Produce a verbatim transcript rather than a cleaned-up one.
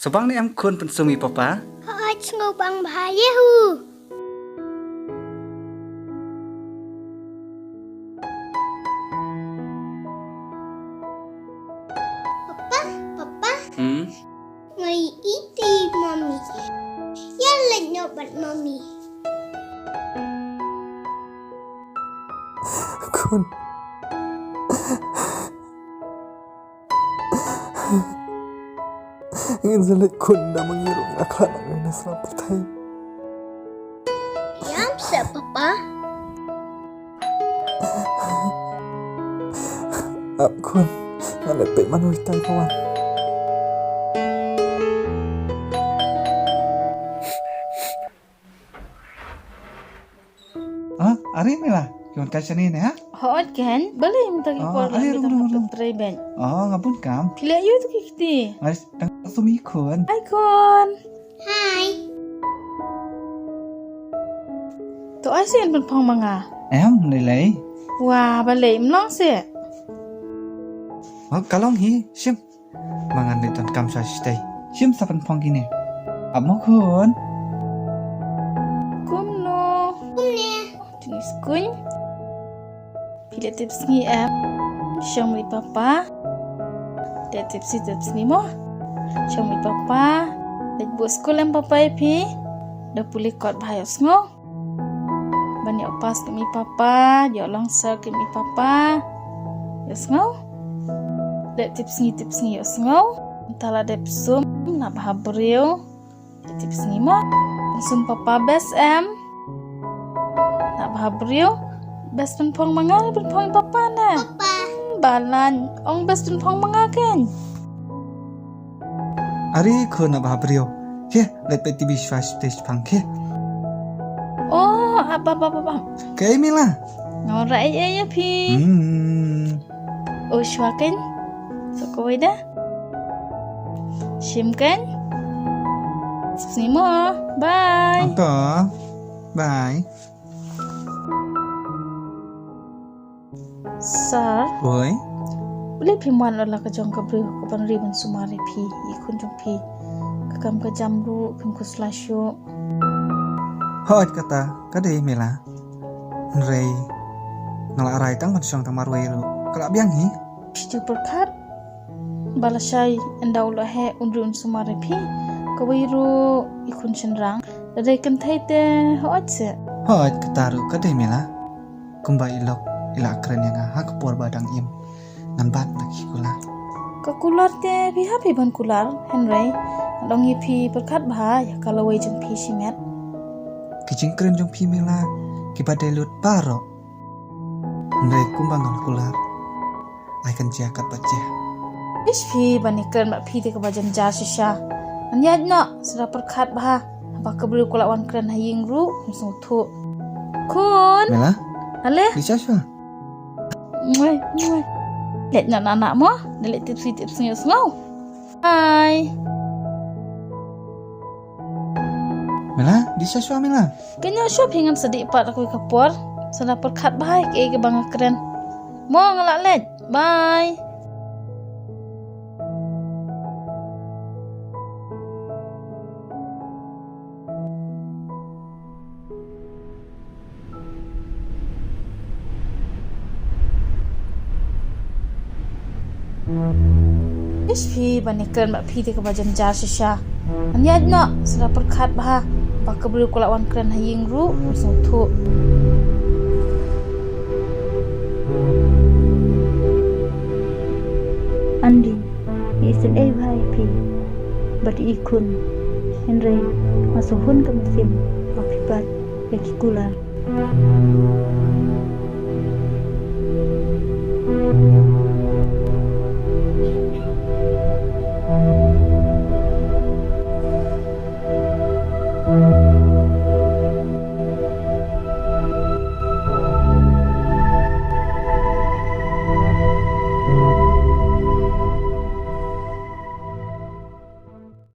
Sa bang ne em khun pynsum ïa papa? Hooid, sngew bang bha ïa u. Papa, papa. Hmm. Nga ïeit ïa mummy. Ïa leit noh bad mummy. Khun. Ngin sa leit khun, da ma ngi ruh nga khlad na sla pyrthei. Ïam seh papa. Ap khun, nga leit peit mano itai pawan. Ah, are Mela, ki wan kai shane ne ha? Hooid ken, balei mynta ki por. Are, rung rung rung. Trei ben. Oh, nga bun kam. Phi leh ïa u tu ki kti. Ais, tang sum i khun. Hi khun. Hi. To ai sien pynphong ma nga. Em, lei lei. Wah, balei mlong seh. Oh, ka long hi, shim. Ma ngan leit donkam sha shatei. Shim sa pynphong kine. Ap mo khun. Kumno? Kumne? Tuni skun. Phi leh tipsngi em? Shong mit papa. Leh tipsngi tipsngi mo. Shong mit papa. Leh bus skul em papa ïa phi. Da pule kot bha ïohsngew. Ban ïoh pass kum i papa, ïoh long sir kum i papa. Ïohsngew. Leh tipsngi tipsngi ïohsngew. Mynta la dep sum, nap ha briew. Leh tipsngi mo. Sum papa best em. Nap ha briew. Best pynphong ma nga, pynphong i papa ne. Papa. Hmm, balan. Ong best pynphong ma nga ken. Are khun, nap ha briew. Khie, leit peit T V shwa shatei shipang khie. Oh, ap ap ap ap. Kaei Mela? Nga wanrah ei ei ïa phi. Hmm. Oh, shwa ken. Sa kawei da. Shim ken. Sip sngi mo. Bye. Ong to. Bye. Sir. Oi. Balei phim wan la ka jong ka briew kaban ri ban sumar ïa phi, ïa i khun jong phi? Ka kam ka jam ruh phim khuslai shuh. Hooid kata, ka dei Mela. Hynrei nga la rai tang ban shong tang marwei ruh. Ka la biang hi. Phi ju pyrkhat ba lashai ynda u la heh un ri un sumar ïa phi. Kawei ruh i khun shynrang. Lada dei kynthei te hooid seh. Hooid kata ruh ka dei Mela. Kumba i lok i la kren ïa nga ha ka por ba dang im. Ngan bat na ki kular. Ka kular te phi hap hi ban kular, hynrei nga ong ïa phi pyrkhat bha ïa ka lawei jong phi shimet. Ki jingkren jong phi Mela kiba dei lut baroh. Hynrei kumba ngan kular, ai kan jia katba jia. Ish phi, ban ïakren bad phi te kaba jynjar shisha. Ngan ïaid noh, sa da pyrkhat bha. Haba ka briew ka la wan kren ha ïing ruh, ym sngewthuh. Khun. Mela? Ale? Leit sha shuwa. Mwah, mwah. Leit noh na anak mo, da leit tipsngi tipsngi ïohsngew. Bye. Mela, dih sha shuwa Mela. Kynnoh shuwa phi, ngan sa dih pat ha kawei ka por. Sa da pyrkhat bha ïa kaei kaba nga kren. Mo nga la leit. Bye. Ish phi, ban ïakren bad phi te kaba jynjar shisha. Ngan ïaid noh, sa da pyrkhat bha. Ba ka briew ka la wan kren ha ïing ruh, ym sngewthuh. Andy, nga isynei bha ïa phi bad i khun. Hynrei nga sngewhun ka mynsiem ba phi bat ïa ki kular.